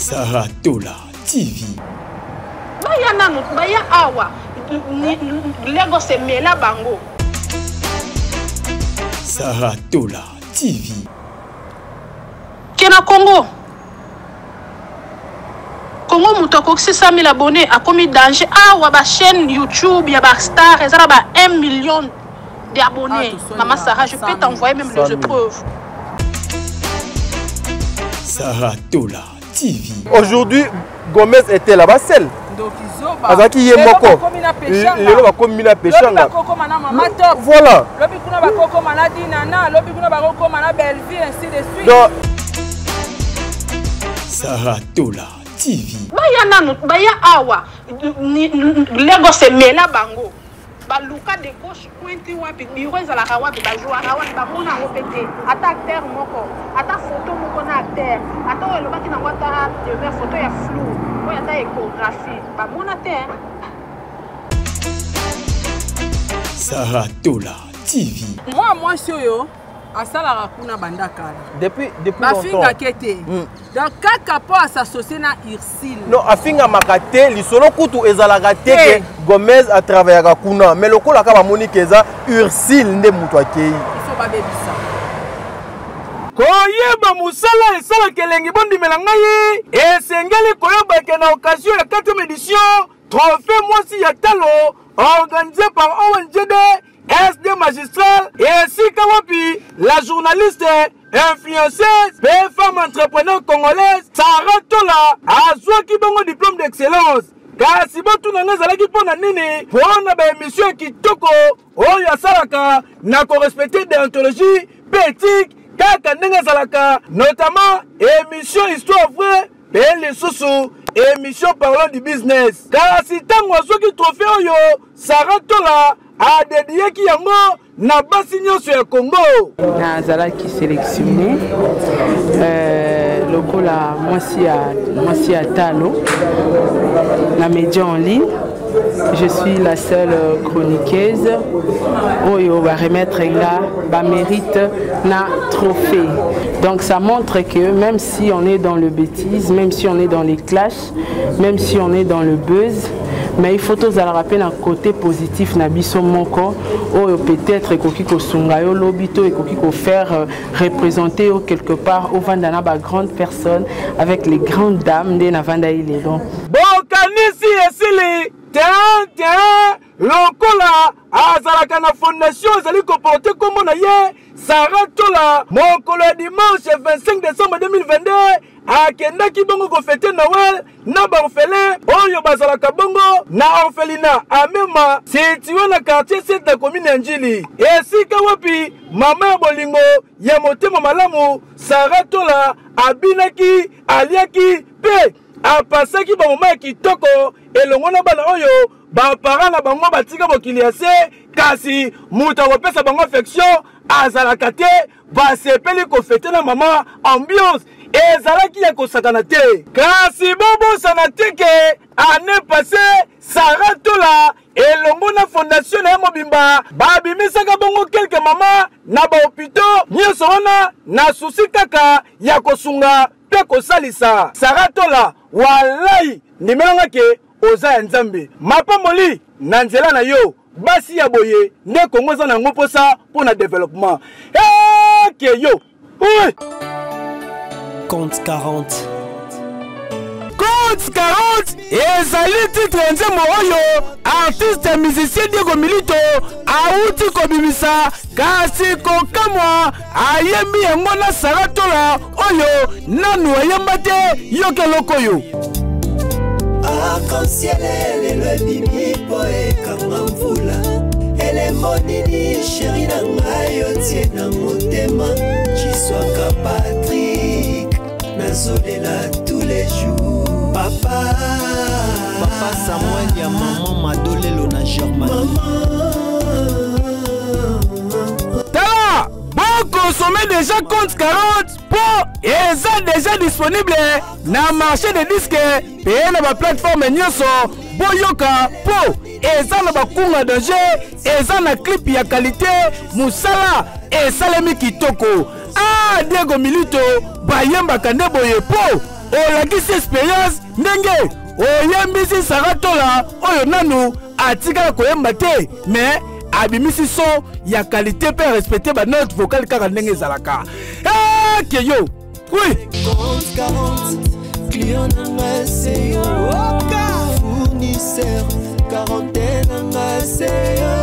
Sarah Tola TV. Baya nanu, baya awa. Lagos emela bango. Sarah Tola TV. Ke na Congo. Congo moto akokisi 100 000 abonnés akomi danger awa ba chaîne YouTube ya ba star eza na ba 1 million d'abonnés. Ah, Maman Sarah, je peux t'envoyer même les épreuves. Sarah Tola TV. Aujourd'hui, Gomez était là-bas seul. Azalaki ye moko. Lelo bakomi na peshanga. Voilà. Lobi kuna bakokoma na Dinana, lobi kuna bakokoma na Bellevue ainsi de suite. Donc Sarah Tola TV. Baya nanu, baya awa. Lagos emela bango. Baluka de gauche pointe wapi, bureau ezalaka wapi, bajouaka wapi, bamona yango mpe te. Ata acteur moko, ata photo moko na acteur, ata oyo elobaki nango ata demeure photo ya flou, oyo ata échographie, bamona te. Sarah Tola TV. Mwa mwasi oyo asalaka kuna banda kala. Depuis depuis bafingaka te. Donc kaka po asassocie na Ursule. Non, afingamaka te, lisolo kutu ezalaka te ke Gomez atravaillaka kuna, mais lokola kaka bamoni ke eza Ursule nde moto akei. Il faut babebisa. Koyeba mosala esalaka elengi bondimela ngai esengeli koyeba ke na occasion ya 4e édition trophée mwasi ya talo organisé par ONGD SD magistral esika wapi la journaliste influenceuse pe femme entrepreneur congolaise Sarah Tola azwaki bongo diplôme d'excellence. Kasi botuna nga ezalaki mpo na nini? Mpo na ba émission ya kitoko oyo asalaka na korespecte déontologie mpe éthique kaka ndenge ezalaka, notamment émission histoire vraie mpe lisusu émission parlons du business. Kasi ntango azwaki trophée oyo, Sarah Tola adediaki yango na basi nyonso ya Congo. Nazalaki sélectionné lokola mwasi ya talo na média en ligne. Je suis la seule chroniqueuse oyo ba remettre nga ba mérite na trophée. Donc ça montre que même si on est dans le bêtise, même si on est dans les clashs, même si on est dans le buzz, mais il faut tozala rappeler un côté positif na biso moko oyo peut-être ekoki kosunga yo lobi to ekoki ko faire représenter yo quelque part ovanda na ba grande personne avec les grandes dames nde na vanda ye lelo. Bokanisi esili te te lokola azalaka na fondation ezali koporte kombo na ye Sarah Tola mokolo ya dimanche 25 décembre 2022 akendaki bongo kofete Noël na baorphelin oyo bazalaka bongo na orphelinat Amema situé na quartier 7 na commune ya Ndjili, esika wapi mama ya bolingo ya motema malamu Sarah Tola abinaki, aliaki pe apasaki bamoma ya kitoko elongo na bana oyo baparent na bango batika mokili ya se, kasi moto akopesa bango affection azalaka te. Basepeli kofete na mama, ambiance ezalaki ya kosakana te. Kasi bobosana te ke année passée Sarah Tola elongo na fondation na ye mobimba babimisaka bongo quelques mama na ba hôpitaux nyonso wana na souci kaka ya kosunga pe kosalisa. Sarah Tola, walai ndimelanga ke oza ya Nzambe, mapamboli na nzela na yo. Basi ya boye nde Congo eza na yango mposa mpo na développement. Eke yo oui. Compte 40. Compte 40 ezali titre ya nzembo oyo artiste musicien Diego Milito awuti kobimisa, kasi kokamwa ayembi yango na Sarah Tola oyo nanu ayemba te. Yoka eloko oyo. Arc-en-ciel lelo ebimi po ekanga mvula. Elembo nini chéri na ngai otie na motema. Chiswaka Patrick nazolela tous les jours. Papa, Papa Samuel ya maman Madolelo na Germanie. Tala, bon consommer déjà compte 40 po eza déjà disponible na marché de disque pe na ba plateforme nyonso. Boyoka po eza na bakunga danger, eza na clip ya qualité, mosala esalemi kitoko. Diego Milito bayembaka nde boye po Olakisi experience ndenge oyembisi Sarah Tola oyo nanu atikala koyemba te mais abimisi son ya qualité mpe respecte ba note vocale kaka ndenge ezalaka. Eke yo oui. 40 client na nga se yo fournisseur quarantaine na nga se yo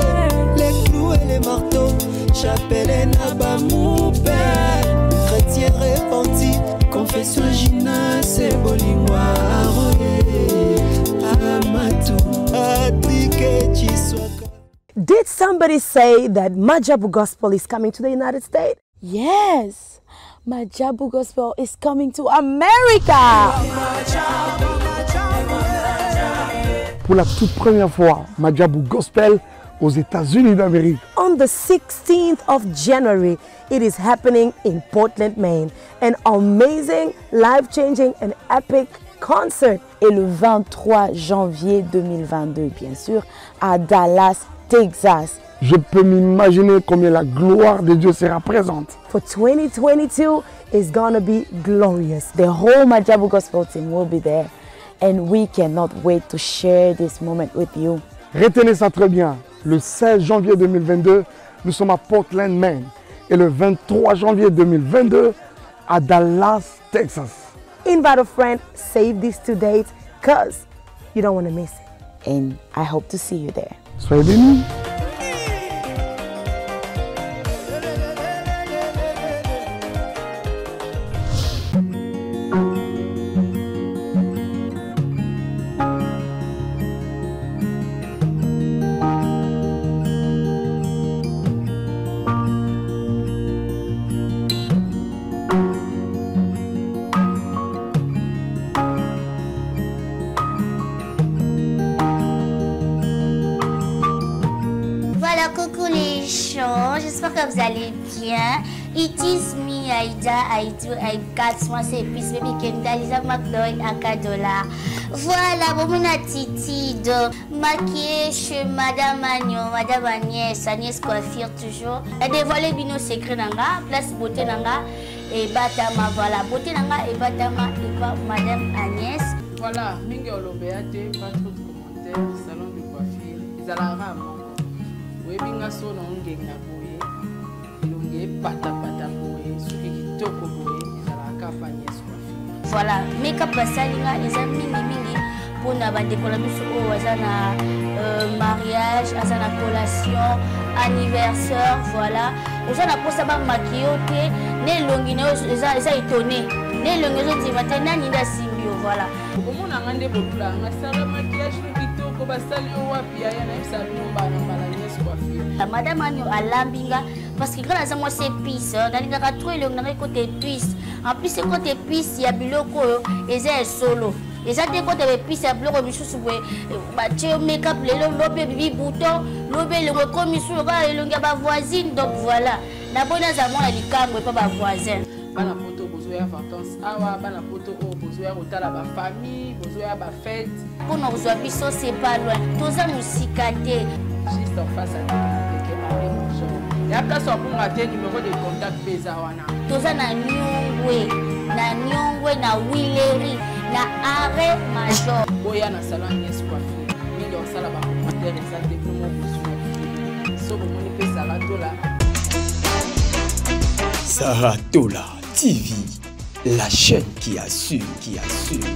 les clous et les marteaux chapelet na bamupe chrétien repenti confession gina se bolingo aroye amatu atrike chiswaka. Did somebody say that Majabu Gospel is coming to the United States? Yes, Majabu Gospel is coming to America. Pour la toute première fois, Majabu Gospel aux États-Unis d'Amérique. On the 16th of January, it is happening in Portland, Maine. An amazing, life-changing and epic concert. Et le 23 janvier 2022, bien sûr, à Dallas, Texas. Je peux m'imaginer combien la gloire de Dieu sera présente. For 2022 is gonna be glorious. The whole Majabu Gospel team will be there and we cannot wait to share this moment with you. Retenez ça très bien. Le 16 janvier 2022, nous sommes à Portland, Maine. Et le 23 janvier 2022, à Dallas, Texas. Invite a friend, save these 2 dates, because you don't want to miss it. And I hope to see you there. Soyez bénis. Voilà, coucou les gens, j'espère que vous allez bien. It is me, Aïda, Aïdou, Aïkat, moi c'est Peace Baby Kenda, Lisa McLeod, Akadola. Voilà, bon, mon attitude, maquillée chez Madame Agnon, Madame Agnès, Agnès Coiffure toujours. Elle dévoilait bien nos secrets, nanga, place beauté nanga, et Batama, voilà, beauté nanga, et Batama, et pas Madame Agnès. Voilà, mingi olobéate, pas trop de commentaires, salon de coiffure, ils allaient rarement. Oui, binga so na ongenga boye, elongi epatapata boye, soki kitoko boye, ezalaka pa Agnès Coiffure. Voilà, make-up basalinga eza mingi mingi mpona bandeko na biso oyo aza na mariage, aza na collation, anniversaire, voilà. Oza na posa ba maquillé te, ne elongi na yo eza étonné, ne elongi ezondima te, nani nde asimbi yo, voilà. Okomona nga nde bolula nga sala maquillage no kitoko, basali yo wapi yaya, nayebisa bino mbala mbala Agnès Coiffure. Madame Agno alambi nga parce que nga naza mwasi épice, nalingaka trop elongi na ngai côté épice. En plus côté épice ya biloko oyo eza ya solo. Eza te côté épice ya biloko misusu boye, batie make-up lelo, lobi ebibi bouton, lobi elongo ekomi su lokola elongi ya ba voisine. Donc voilà, naboni aza mwana likambo epa ba voisin. Bana poto bozoya vacances awa, bana poto oyo bozoya kotala ba famille, bozoya ba fête. Mpona kozwa biso c'est pas loin, toza mosika te. Juste en face à Teke Marie Bonjour. Ya place ya bonga te, numéro de contact mpe eza wana. Toza na Nyongwe, na Nyongwe, na Willery, na arrêt major. Boya na salon Agnès Coiffure. Mingi osala ba commentaire eza te mpo moko ozwa. So bomoni mpe Sarah Tola. Sarah Tola TV, la chaîne qui assure, qui assure.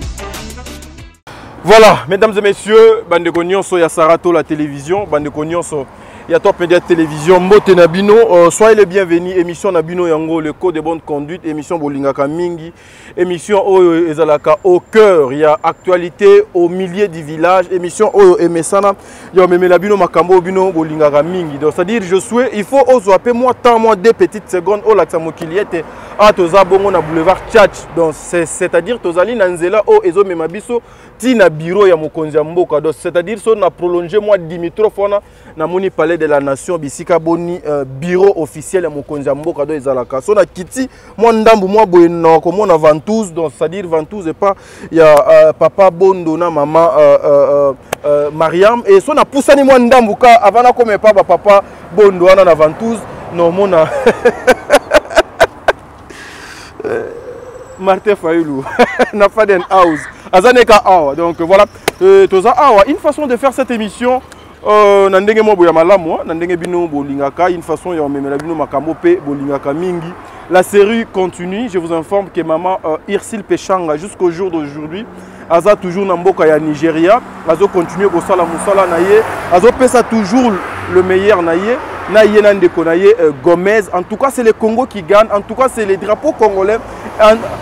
Voilà, mesdames et messieurs, bande nyonso ya Sarah Tola télévision, bande nyonso ya Top Media Télévision, mbote na bino, soyez les bienvenus, émission na bino yango, le code de bonne conduite, émission bolingaka mingi, émission oyo ezalaka au cœur, il y a actualité au milieu du village, émission oyo emesana, ya memela bino makambo bino bolingaka mingi. Donc c'est-à-dire je souhaite, il faut ozoaper moi temps moi 2 petites secondes au laksa mokili ete a toza bongo na boulevard Tchatch. Donc c'est-à-dire tozali na nzela o ezo mema biso ti na bureau ya mokonzi ya mboka. Donc c'est-à-dire so na prolonger moi Dimitrov wana na moni palais de la nation bisika boni bureau officiel ya mokonzi ya mboka do ezalaka. So na kiti moi ndambu moi boye na komona ventouse. Donc c'est-à-dire ventouse et pas ya papa Bondo na maman Mariam. Et so na pusani moi ndambu ka avant na kome pa ba papa Bondo wana na ventouse no mona. Martin Fayulu na Faden House aza neka awa. Donc voilà, toza awa, une façon de faire cette émission na ndenge moko ya malamu, na ndenge bino bolingaka, une façon ya omemela bino makambo pe bolingaka mingi. La série continue. Je vous informe que maman Irsil Pechanga, jusqu'au jour d'aujourd'hui, aza toujours na mboka ya Nigeria, azo continuer kosala mosala na ye, azo pesa toujours le meilleur na ye, na ye na ndeko na ye Gomez. En tout cas, c'est le Congo qui gagne. En tout cas, c'est les drapeaux congolais.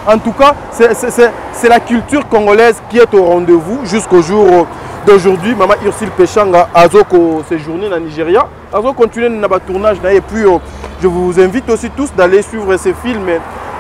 En tout cas, c'est la culture congolaise qui est au rendez-vous jusqu'au jour d'aujourd'hui. Maman Ursule Pechanga azo ko séjourner na Nigeria, azo continuer na ba tournage na ye. Et puis je vous invite aussi tous d'aller suivre ces films.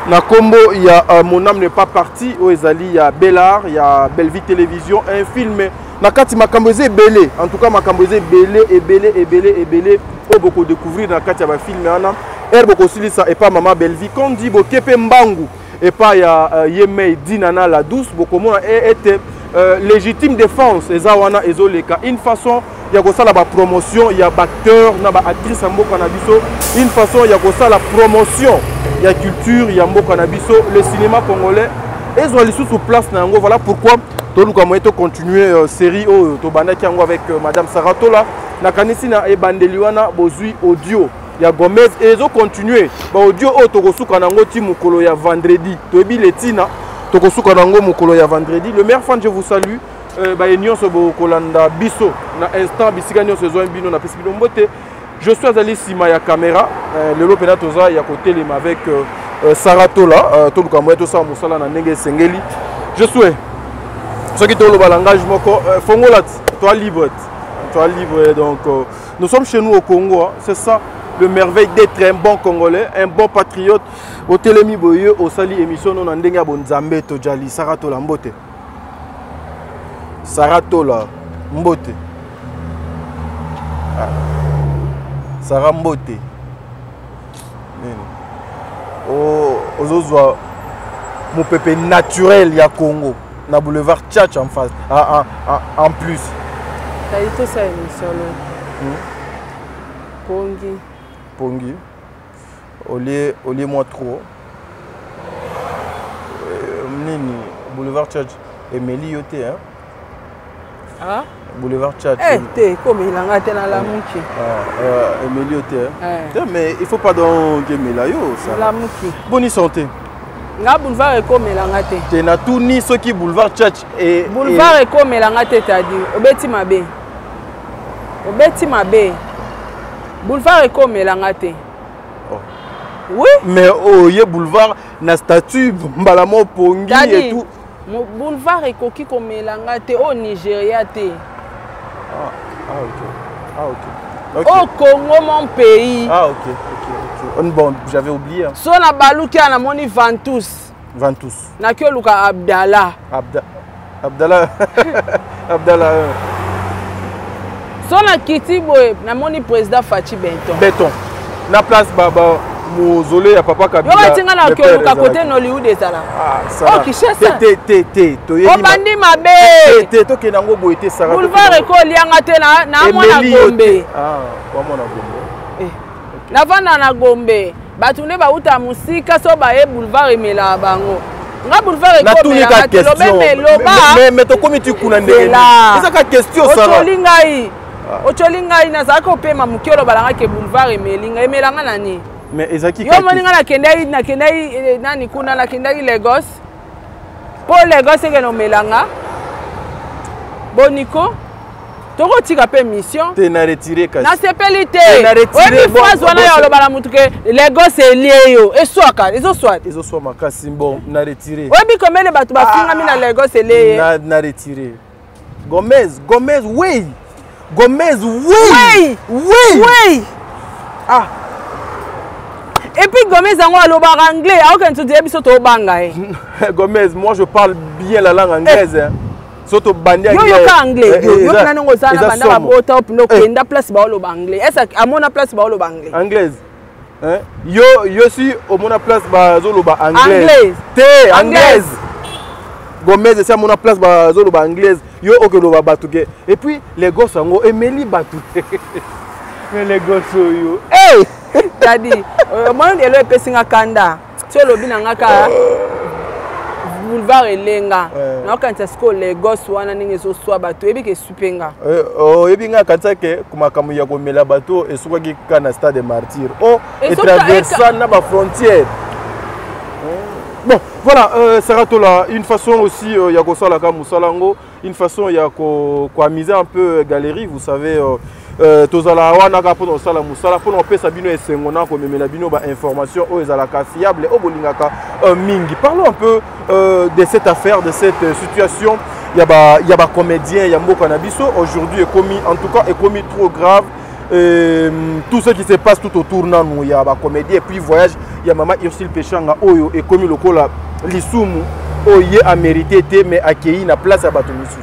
Na Combo, il y a Mon âme n'est pas partie, au Ezali, il y a Bellard, il y a Bellevue Télévision, un film. Na kati makambo eza ebele, en tout cas makambo eza ebele, ebele, ebele, ebele, oyo boko découvrir na kati ya ba film wana. Er boko silisa epa mama Bellevue, quand dit bokepe mbangu epa ya Yemei Dinana la douce, boko mona ete légitime défense eza wana ezoleka. Une façon ya kosala ba promotion ya ba acteur na ba actrice ya mboka na biso, une façon ya kosala promotion ya culture ya mboka na biso, le cinéma congolais ezwa lisusu place na yango. Voilà pourquoi toluka moyen to continuer série oyo tobandaki yango avec madame Sarah Tola. Nakanisi na ebandeli wana bozwi audio ya Gomez et ezo continuer ba audio oyo tokosuka nango ti mokolo ya vendredi. Toyebi letina tokosuka nango mokolo ya vendredi. Le meilleur fan, je vous salue. Baye nyonso bokolanda biso na instant bisika nyonso ezwami bino, napesi bino mbote. Je suis azali nsima ya caméra. Lelo mpena toza ya kotelema avec Sarah Tola. Toluka moye tosala mosala na ndenge esengeli. Je suis soki toloba langage moko, fongola toi libre, toi libre. Donc nous sommes chez nous au Congo, hein. C'est ça le merveille d'être un bon Congolais, un bon patriote. Otelemi boye osali émission no na ndenge ya bonzambe. Tojali Sarah Tola, mbote. Sarah Tola, mbote. Ah. Sarah, mbote. Nini? Oh, ozozwa mopepe naturel ya Congo na boulevard Tchatch en face, en plus. Tali tosala émission lo. Pongi. Pongi. Olie moi trop. Nini boulevard Tchatch emeli yo te, hein? Ah? Boulevard Tchatch. Eh, te, komelanga te, nalamuki. Ah, emeli yo te, hein? Eh. Te, mais il faut pas donc emela yo ça. Nalamuki. Boni santé? Nga boulevard ekomelanga te. Te, natuni soki boulevard Tchatch e Boulevard ekomelanga te, tadi obeti mabe. Obeti mabe. Boulevard ekomelanga te. Oh. Oui. Mais oye boulevard na statut mbala mo pongi Daddy, et tout. Boulevard ekoki komelanga te au Nigeria te. Ah, ah ok. Ah ok. Ok. Au Congo mon pays. Ah ok, ok, ok. Bon, j'avais oublié. Hein. So na baluki na moni Ventus. Ventus. Na koluka Abdallah. Abdallah. Abdallah. So na kiti boye na moni président Fatshi Benton. Béton. Na place baba mausolée ya papa Kabila. Yo batinga na Le père koluka côté ezalaki. Nollywood ezala. Ah, Sarah. Oh, Kinshasa. Te te te te toyebi. Obandi mabe. Te te tokende yango boye te Sarah. Boulevard ekolianga te na na mona Emeli yo Gombe. te. Ah, wa mona Gombe. Eh. Navanda na Gombe. Bato nde bauta mosika so baye boulevard emelaka bango. Nga boulevard Natuni ekomelanga ka te, lobe question. meloba. Mais tokomi ti kuna ndenge nini? Zela. Eza ka question Sarah. Otoli ngai. Otoli ngai nazalaki kopema moke olobalanga ke boulevard emeli ngai. Emelanga na nini? Mais ezalaki Yo omoni ngai nakendaki nani kuna, nakendaki Lagos. Mpo Lagos ekende omelanga. Boniko. Tokotika mpe mission. Te na retire kasi. Nasepeli te. Te na retire, Oyebi bon, phrase wana bon, ya oloba na mutu ke Lagos elie yo. Eswaka, ezoswa. Ezoswa makasi, bon, na retire. Oyebi combien de bato bafingami na Lagos elie ye? Na retire. Gomez, Gomez, oui. Gomez, oui. Oui. Oui. Oui. Ah. Et puis Gomez yango alobaka anglais, aokende todia biso tobanga ye. Gomez, moi je parle bien la langue anglaise, hein. Soto bandi Yo anglais. yoka anglais, Eh, yo eh, yo eza- pena nongo ozala na eza banda somo. babota opina Eh. okenda place baoloba anglais. Est-ce que amona place baoloba anglais? Anglaise. Hein? Yo, yo si omona place bazoloba anglaise. Anglaise. Te, Anglaise. anglaise. Gomez esi amona place bazoloba anglaise. Yo okoloba bato ke. Et puis les gosses yango emeli bato. Mais les gosses oyo. Hey! Daddy, omoni elo epesi nga kanda. Ti olobi na nga ka. Boulevard elenga. Naokanisa sikoyo Lagos wana ndenge ezoswa bato, oyebi ke esupe nga. Oyebi nga akanisa ke makambo ya komela bato esukaki kaka na stade Martyr. Oh, etraversa na ba frontière. Bon, voilà, Sarah Tola, une façon aussi ya kosalaka mosala yango, une façon ya ko amuser un peu galerie, vous savez, tozala wana kaka mpona kosala mosala, mpona kopesa bino esengo na komemela bino bainformation oyo ezalaka fiable, oyo bolingaka mingi. Parlons un peu de cette affaire, de cette situation ya bacomédien ya mboka na biso aujourd'hui. Ekomi, en tout cas ekomi trop grave. Tout ce qui se passe tout autour nanu ya bacomédien, et puis voyage ya mama Ursule Peshanga oyo ekomi lokola lisumu oyo ye amérité te, mais akei na place ya bato misusu.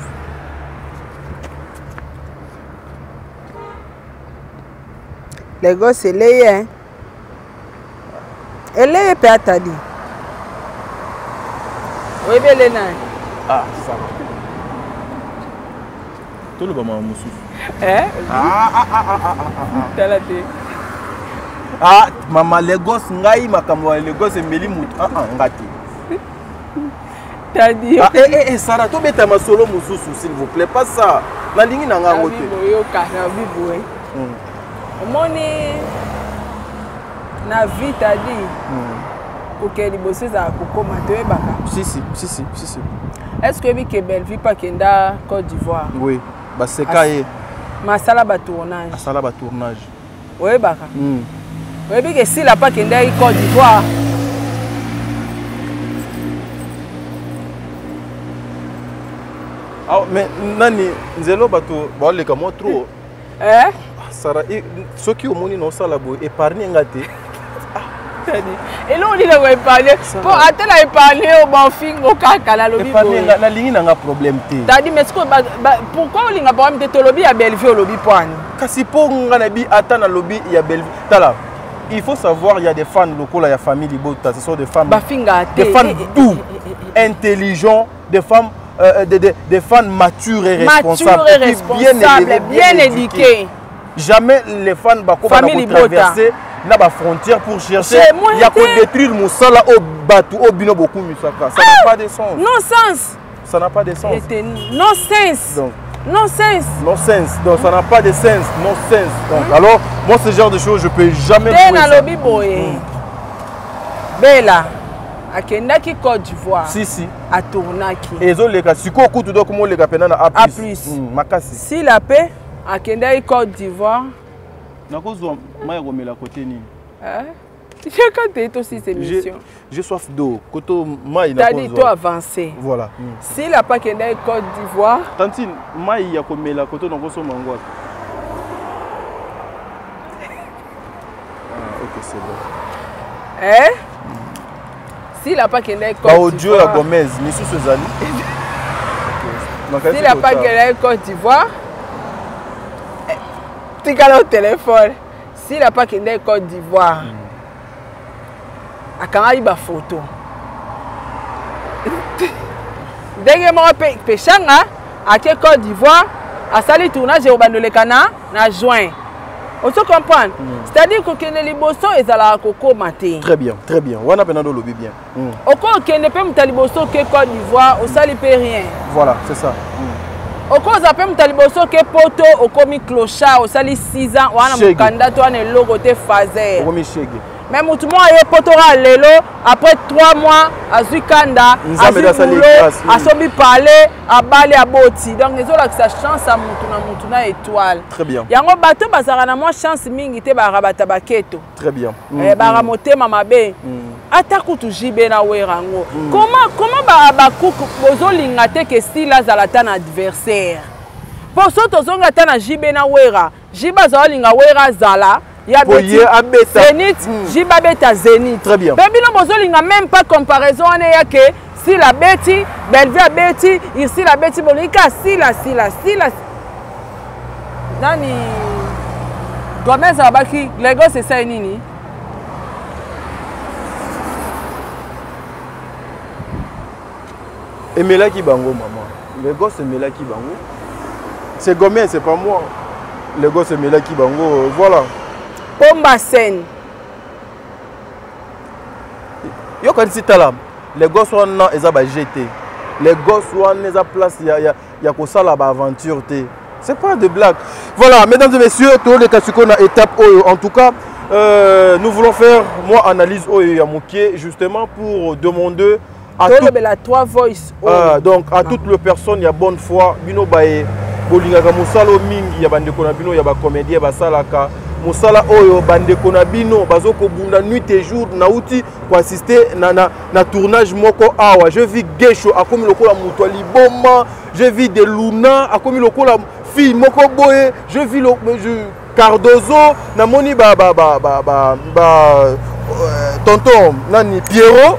Lagos eleye eleye mpe atali oyebi ele nani? Ah, ça va, toloba mama mosusu. Eh? Ah, ah, ah, ah, ah, ah. Tala te. Ah, mama, Lagos, ngai makambo ya Lagos emeli motu. Ah, ah, nga te. Tadi. Ah, eh, eh, eh, Sara, tobeta masolo mosusu, s'il vous plaît, pas ça, nalingi na ngango te. Boyoka na biboye. Omoni na vie, tadi, kokende liboso ezala kokóma, toyebaka. Si, si, si, si, si, si. Est ce que oyebi ke Bellevue mpe akenda Côte d'Ivoire? Oui, baseka ye. Masala batournage. Asala batournage. Oyebaka? Oyebi ke Sila mpe akendaki Côte d'Ivoire? Ah, mais nani nzela bato baoleka mwa trop. Eh? Sara, soki omoni na osala boye, épargne nga te. Eloko nini koépargne? Mpo ata na épargne oyo baofingo kaka, nalobi. Épargne nga, nalingi na nga problème te. Tadi, mais sikoyo pourquoi olinga problème te? Tolobi ya Bellevue, olobi mpo ani? Kasi mpo nga nayebi, ata nalobi ya Bellevue, tala, il faut savoir, il y a des fans lokola ya famille libota, ce sont des femmes bafinga te. Des fans doux, intelligents, des femmes des fans matures et responsables. Matures et responsables, bien, bien éduqués. Jamais les fans bakoma na kotraverser na bafrontière pour chercher ya kodétruire mosala oyo bato oyo bino bokumisaka. Ça n'a pas de sens. Non sens. Ça n'a pas de sens. Non sens. Donc non sens. Non sens. Donc ça n'a pas de sens. Non sens. Donc alors moi, ce genre de choses, je peux jamais. Te, nalobi boye, Bela akendaki Côte d'Ivoire. Si, si. Atournaki. Ezoleka sikoyo kutu, donc moleka mpena na A plus. Makasi. Sila mpe akendaki Côte d'Ivoire. Nakozwa mai ya komela kote nini? Yaka te, tosisa émission. J'ai soif d'eau koto mai. Tadi, to avancé. Voilà. Sila mpe akendaki Côte d'Ivoire. Tantine, mai ya komela koto nakosomba yango wapi? Ah, ok, c'est bon. Eh? Sila mpe akendaki Côte Baaudio ya Gomez misusu ezali. Sila mpe akendaki Côte d'Ivoire. Tikala o telefone. Sila mpe akendaki Côte d'Ivoire, akangaki bafoto ndenge moko mpe Peshanga ake Côte d'Ivoire, asali tournage ekobanda na juin. Ozo comprendre? C'est-à-dire kokende liboso ezalaka kokóma te. Très bien, très bien, wana mpena ndo olobi bien. Okokende mpe moto ya liboso oke Côte d'Ivoire, osali mpe rien. Voilà, c'est ça. Okoza mpe moto ya liboso oke Poto, okomi clochard, osali 6 ans wana, mokanda to wana eloko te, faser. Okomi shege. Mais motu moko aye Poto kaka lelo, après 3 mois azwi kanda, azwi boulot, asombi pale, abali, aboti. Donc ezolakisa chance ya mutu na mutu na étoile. Très bien. Yango bato bazalaka na mwa chance mingi te, bazalaka bato ya baketo. Très bien. Baka motema mabe. Ata kutu JB na Wera yango, comment bakuku bozolinga te ke Sila azala ata na adversaire? Mpo so tozongi ata na JB na Wera, JB azala olinga Wera azala ya abeta Zénith, JB abeta Zénith. Très bien. Mpe bino bozolinga même pas comparaison wana eyake Sila abeti, Bellevue abeti, Ursile abeti, bolingi ka Sila, Sila, Sila. Nani, Gomez alobaki Lagos esali nini? Emelaki bango, mama. Lagos emelaki bango. C'est Gomez, c'est pas moi. Lagos emelaki bango, voilà. Pomba scène. Yokanisi, tala. Lagos wana eza ba gt. Lagos wana eza place ya, ya, ya kosala ba aventure te. C'est pas de blague. Voilà, mesdames et messieurs, toleka sikoyo na étape oyo. En tout cas, nous voulons faire moi analyse oyo ya mokie justement pour demander à tout, tolobela trois voice oyo. Donc à toutes les personnes ya bonne foi, bino baye bolingaka mosala oyo mingi ya bandeko na bino ya ba comédien basalaka mosala oyo bandeko na bino bazokobunda nuit et jour. Nauti koassiste na tournage moko awa, je vis Gesho akomi lokola moto ya liboma, je vis de Luna akomi lokola fille moko boye, je vis lo, je, Cardozo namoni ba, ba, ba, ba, ba, ba tonton nani Pierrot,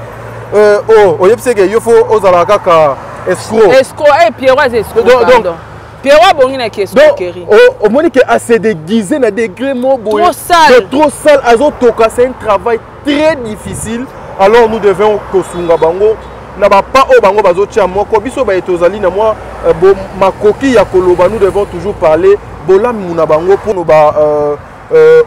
oh, oyebisi ke yo fo ozala kaka escroc. Escroc, eh, Pierrot aza escroc, pardon. Pierrot abongi na ki escroquerie. Donc, omoni ke a se déguiser na degré mo boye. Trop sale. Donc, trop sale, azotoka, c'est un travail très difficile. Alors nous devons kosunga bango na ba pas oyo bango bazotia moko biso baye tozali na mwa bo, makoki ya koloba. Nous devons toujours parler bolamu na bango mpo ba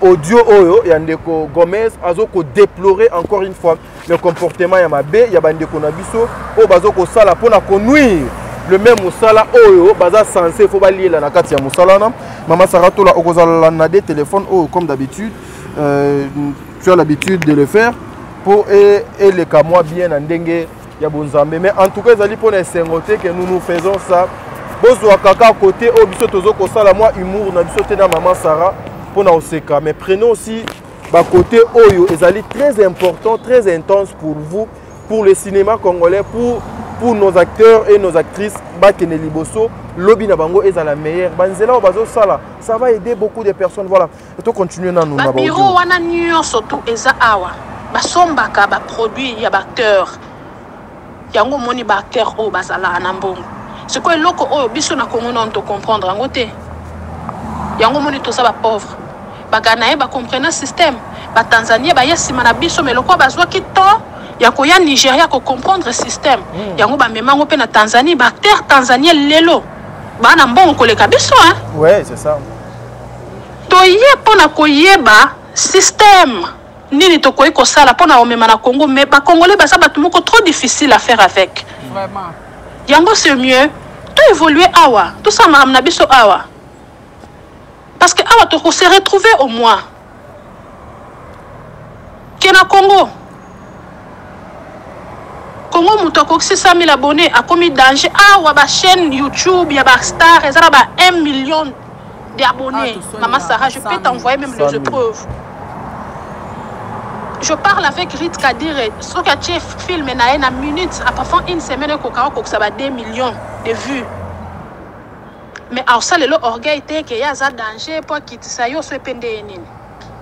audio oyo ya ndeko Gomez azo ko déplorer encore une fois le comportement ya mabe ya bandeko na biso oyo bazo kosala mpona konuire le même mosala oyo baza censé faut baliela na kati ya mosala wana. Mama Sarah Tola, okozala na des téléphones oyo comme d'habitude, tu as l'habitude de le faire pour eleka mwa bien na ndenge ya bonzambe. Mais en tout cas ezali mpona esengo te que nous nous faisons ça. Bozwa kaka côté oyo biso tozo kosala mwa humour na biso te na Mama Sarah mpona koseka, mais prenons aussi ba côté oyo ezali très important, très intense pour vous, pour le cinéma congolais, pour nos acteurs et nos actrices bakende liboso, lobi na bango ezala meilleur. Banzela oyo bazosala, ça va aider beaucoup de personnes. Voilà, to continuer nanu na ba bureau ba audio. Wana nyonso tu eza awa basombaka ba produit ya ba acteur. Yango omoni ba acteur oyo bazalaka na mbongo. Sikoyo eloko oyo biso na Congo nanu to comprendre yango te. Yango omoni toza ba pauvre. Ba Ghanéen ba comprena système, ba Tanzanien ba ya sima na biso, mais lokola bazwaki temps ya koya Nigeria ko comprendre système. Yango ba memango pe na Tanzanie, ba acteur tanzanien lelo ba na mbongo koleka biso, hein. Ouais, c'est ça. Toye pona koyeba système nini tokoki kosala pona komema na Congo, mais ba Congolais baza bato moko trop difficile à faire avec. Vraiment. Yango c'est mieux to évoluer awa, to sala makambo na biso awa. Parce que awa toko se retrouver au moins. Ke na Congo. Congo moto akokisi 100 000 abonnés akomi danger. Awa ba chaîne YouTube ya ba star eza na ba 1 million d'abonnés. Ah, tout ça, Maman il y a Sarah, je peux 100 000. t'envoyer même les 100 000. épreuves. Je parle avec Rit Kadir, soki atie film na ye na minute, après une semaine ekoka okokisa ba 2 millions de vues. Mais aosa lelo orgueil te ke ye aza danger po akitisa yo so epende ye nini.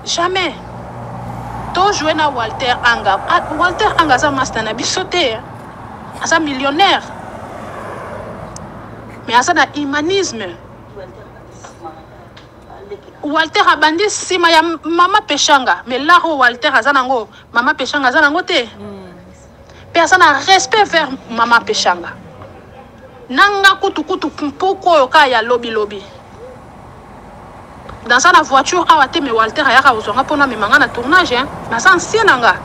Jamais. To jouer na Walter Anga. Ah, Walter Anga aza master na biso te. Aza millionnaire. Mais aza na humanisme. Walter abandi sima ya Mama Peshanga, mais là où Walter aza nango, Mama Peshanga aza nango te. Pe aza na respect vers Mama Peshanga. Nanga kutu kutu mpuku oyo ka ya lobi lobi. Dans sa voiture awa te, mais Walter ayaka kozwanga mpona amemanga na tournage, hein. Naza ancien nanga.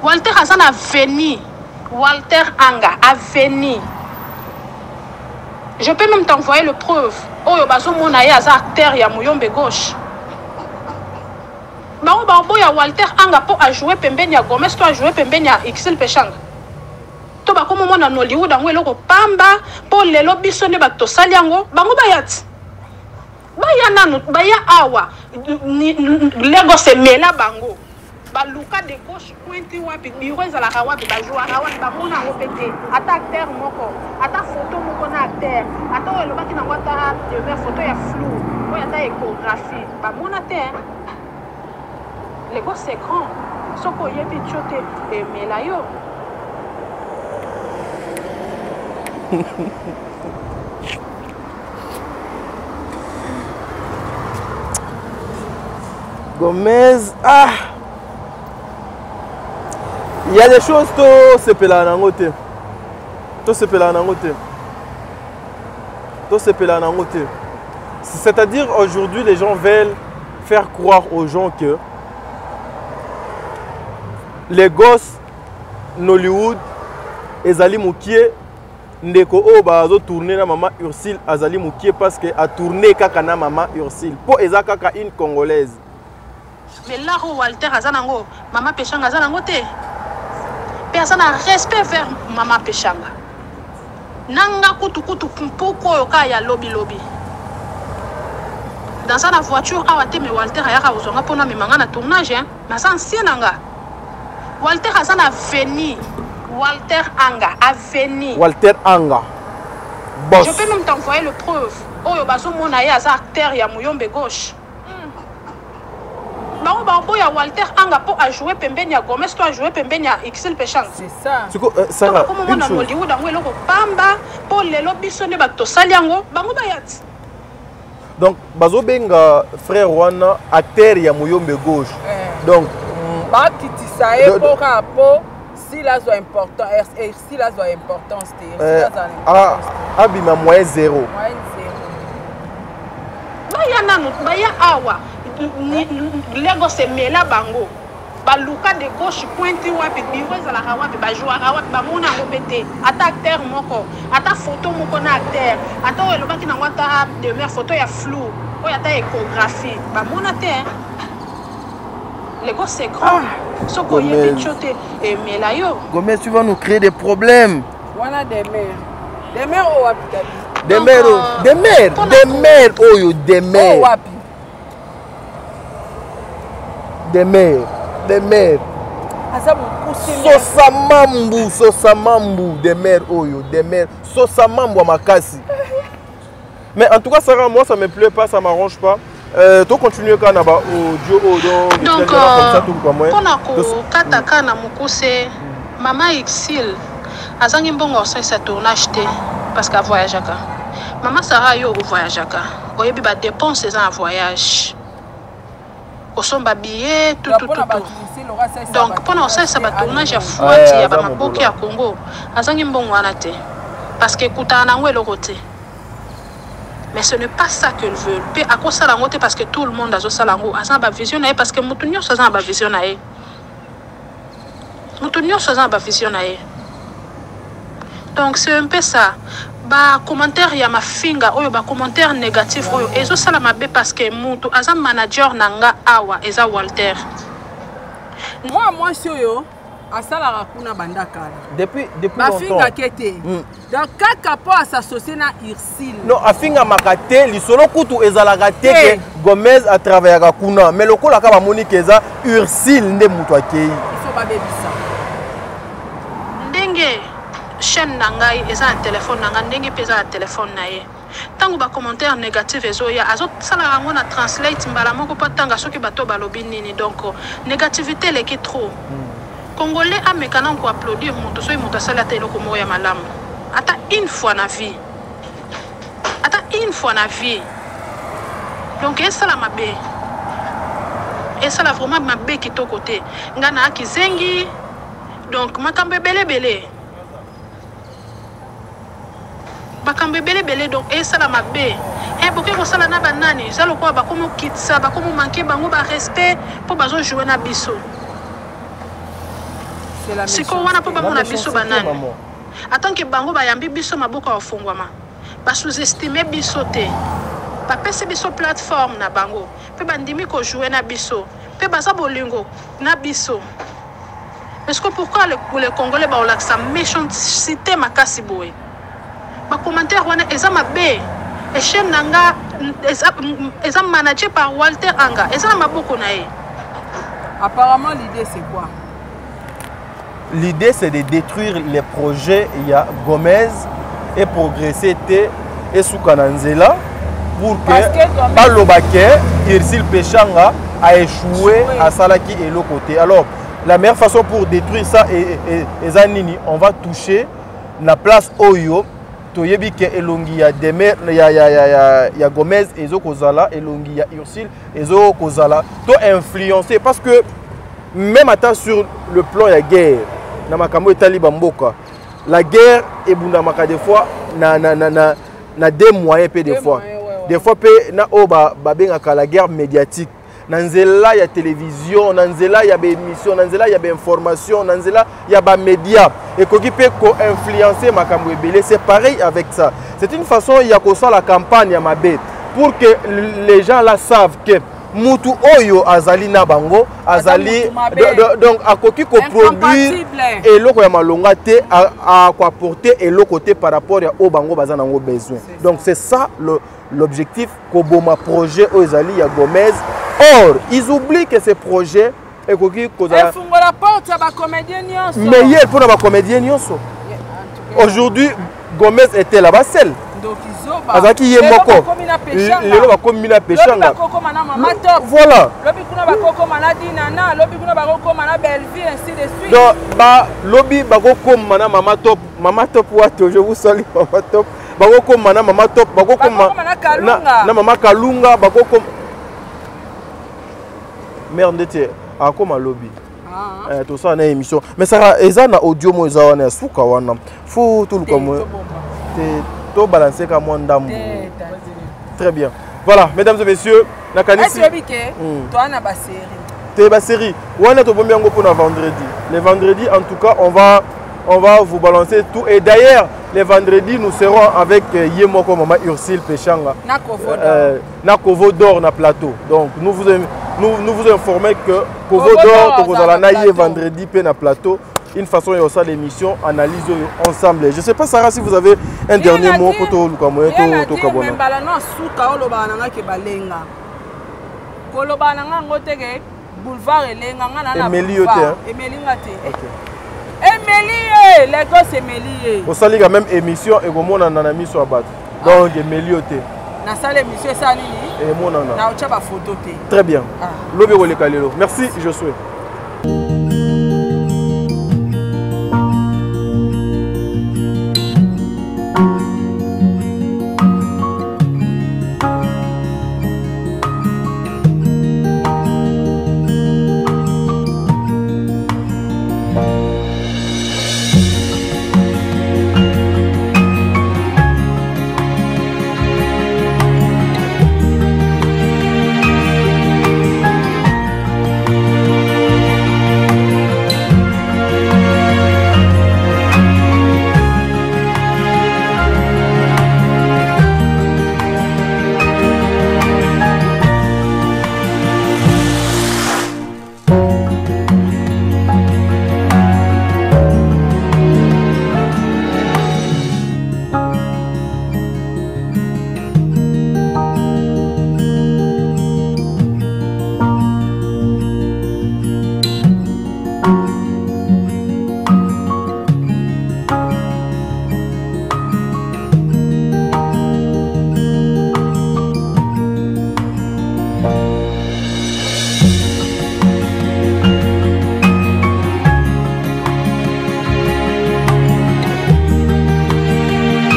Walter aza na avenue. Walter Anga avenue. Je peux même t'envoyer le preuve. Oyo bazomona ye aza acteur ya Muyombe gauche. Bango baoboya Walter Anga po a jouer pembeni ya Gomez to a jouer pembeni ya Ursule Peshanga. To bakomo mona Nollywood yango eloko pamba po lelo biso nde bato tosali yango bango baya ti. Baya nanu, baya awa. Lagos emela bango. Baluka de gauche pointi wapi, bureau ezalaka wapi, bajouaka wapi, bamona yango pe te. Ata acteur moko, ata photo moko na acteur, ata oyo elobaki nango ata demeure photo ya flou, oyo ata échographie, bamona te, hein. Lagos c'est grand. Soki oyebi tio te, emela yo. Gomez, ah! Il y a des choses to sepela nango te. To sepela nango te. To sepela nango te. C'est-à-dire aujourd'hui les gens veulent faire croire aux gens que les gosses Nollywood ezali mokie. Ndeko oyo bazotourne na mama Ursule azali mokie parce que atourne kaka na mama Ursule mpo eza kaka une Congolaise. Mais laro Walter aza nango, mama Peshanga aza nango te. Pe aza na respect vers mama Peshanga. Nanga kutu kutu mpuku oyo kaka ya lobi lobi. Naza na voiture awa te, mais Walter ayaka kozwa nga mpona amema nga na tournage, hein. Naza ancien na nga. Walter aza na avenue. Walter Anga, avenue. Walter Anga. Boss. Je peux même t'envoyer le preuve. Oyo bazomona ye aza acteur ya Muyombe gauche. Bango baboya Walter Anga po a jouer pembeni ya Gomez to a jouer pembeni ya Ursule Peshanga. C'est ça. Siko, Sarah, Comme une on a chose. Hollywood yango eloko pamba po lelo biso nde bato tosali yango bango baya ti. Donc bazobenga frère wana acteur ya Muyombe gauche. Donc bakitisa ye po kaka po s'il azwa important, s'il azwa importance te, s'il azwa importance te. Abima moyen zéro. Moyen zéro. Baya nanu, baya awa. Lagos emela bango. Baluka de gauche pointi wapi, bureau ezalaka wapi, bajouaka wapi, bamona yango mpe te. Ata acteur moko, ata photo moko na acteur, ata oyo elobaki nango ata demeure photo ya flou, oyo ata échographie, bamona te, hein. Lagos c'est grand. Soki oyebi Gomez. tio te, emela yo. Gomez, tu vas nous créer des problèmes. Wana demeure. Demeure oyo wapi tabi? Demeure, Donc, demeure, mpona demeure oyo demeure. Oyo wapi? Demeure, demeure. Aza mokuse. Sosa mambu, sosa mambu, demeure oyo, demeure. Sosa mambu ya makasi. Mais en tout cas, Sarah, moi, ça me plaît pas, ça m'arrange pas. To continuer quand on a audio, audio, Donc, comme ça, tout comme moi. mpona kokata kaka na mokuse, mama Ursule azangi mbongo akosalisa tournage te parce que avoyageaka. Mama Sarah, yo ovoyageaka, oyebi ba dépense eza na voyage, kosomba billet, tout, tout, tout, tout. Donc mpona kosalisa ba tournage ya fuati ya bamaboki ya Congo, azangi mbongo wana te parce que ekutana nango eloko te. Mais ce n'est pas ça qu'elles veulent. Pe akosala yango te parce que tout le monde azosala yango. Aza na ba vision na ye parce que moto nyonso aza na ba vision na ye. Moto nyonso aza na ba vision na ye. Donc c'est un peu ça. Ba commentaire ya mafinga oyo, ba commentaire négatif oyo ezosala mabe parce que moto aza manager na nga awa eza Walter. Moi, mwasi oyo asalaka kuna banda kala. Depuis longtemps. Bafingake te. Donc kaka po asassocie na Ursule. Non, afingamaka te, lisolo kutu ezalaka te Te. ke Gomez atravaillaka kuna, mais lokola kaka bamoni ke eza Ursule nde moto akei. Il faut babebisa. Ndenge chaîne na ngai eza na téléphone na ngai, ndenge mpe eza na téléphone na ye. Ntango ba commentaire négatif ezoya, azosalaka yango na translate mbala moko mpo atanga soki bato balobi nini. Donc négativité eleki trop. Congolais ameka nanu koapplaudir moto soki moto asali ata eloko moko ya malamu, ata une fois na vie, ata une fois na vie. Donc esala mabe, esala vraiment mabe kitoko te. Nga na kizengi, donc makambo ebele ebele, makambo ebele ebele. Donc esala mabe. Boke kosala na banani, eza lokola bakomi okitisa, bakomi omanke bango barespect mpo bazojoue na biso. Sikoyo wana mpo bamona biso banani, en que bango bayambi biso maboko ya kofungwama, basous-estime biso te, bapesi biso plateforme na bango mpe bandimi kojoue na biso mpe baza bolingo na biso. Parce que pourquoi le Congolais baolakisa méchanceté makasi boye? Bacommentaire wana eza mabe. Chaîne na nga eza managé par Walter Anga, eza na maboko na ye. Apparemment l'idée c'est quoi? L'idée c'est de détruire les projets ya Gomez et progresser te, esuka na nzela pour que baloba ke Ursule Peshanga a échoué, asalaki eloko te. Alors la meilleure façon pour détruire ça eza nini? On va toucher na place oyo toyebi ke elongi ya Demer, ya Gomez ezokozala, elongi ya Ursule ezokozala, to influencer. Parce que même ata sur le plan ya guerre, na makambo etali bamboka, la guerre ebundamaka des fois na deux moyens mpe des Deux fois moyens, ouais. Des fois mpe na oyo babengaka la guerre médiatique. Na nzela ya télévision, na nzela ya baémission, na nzela ya bainformation, na nzela ya bamédia, ekoki mpe koinfluencer makambo ebele. C'est pareil avec ça, c'est une façon ya kosala campagne ya mabe pour que les gens là savent que mutu oyo azali na bango azali, donc akoki koproduire eloko ya malonga te, akoapporter eloko te par rapport ya oyo bango baza nango besoin. Donc c'est ça l'objectif, koboma projet oyo ezali ya Gomez. Or ils oublient que ce projet ekoki kozala efungola porte ya bacomédien nyonso, meilleur mpona bacomédien nyonso. Aujourd'hui, Gomez était là-bas seul, azalaki ye moko. Lelo bakomi na Peshanga. Bakokoma na Mama Top. Voilà. Lobi kuna bakokoma na Dinana, lobi kuna bakokoma na Belleville, ainsi de suite. Donc ba lobi bakokoma na Mama Top. Mama Top Wato, je vous salue, Mama Top. Bakokoma na Mama Top, bakokoma na, na Mama Kalunga, bakokoma mare ndeti akoma lobi. Ah. Eh, tosala na émission, mais saka eza na audio mo eza wana ya suka wana, fo toluka mo te, tobalanse ka mwa ndambo. Très bien, voilà, mesdames et messieurs, nakanisi ke toa na basérie. Te, basérie wana tobombi yango mpona vendredi. Les vendredis, en tout cas, on va vous balancer tout. Et d'ailleurs, les vendredis, nous serons avec ye moko Mama Ursile Peshanga na Kovo. Na Kovo d'Or na plateau. Donc nous vous informons que Kovo d'Or tokozala na ye vendredi mpe na plateau, une façon ya osala l'émission analyse oyo ensemble. Je sais pas, Sarah, si vous avez un dernier mot po toluka moyen tokabona. Mbala no suka, olobaka na nga ke balenga, kolobaka na nga yango te ke boulevard elenga nga na. Emeli yo te? Emeli nga te, emeli ye Lagos, emeli ye. Osali quand même émission, ekomonana na miso ya bato, donc emeli yo te. Nasala émission, esala nini? Emonana. Na otya bafoto te. Très bien. Lobi ekoleka lelo. Merci Josué.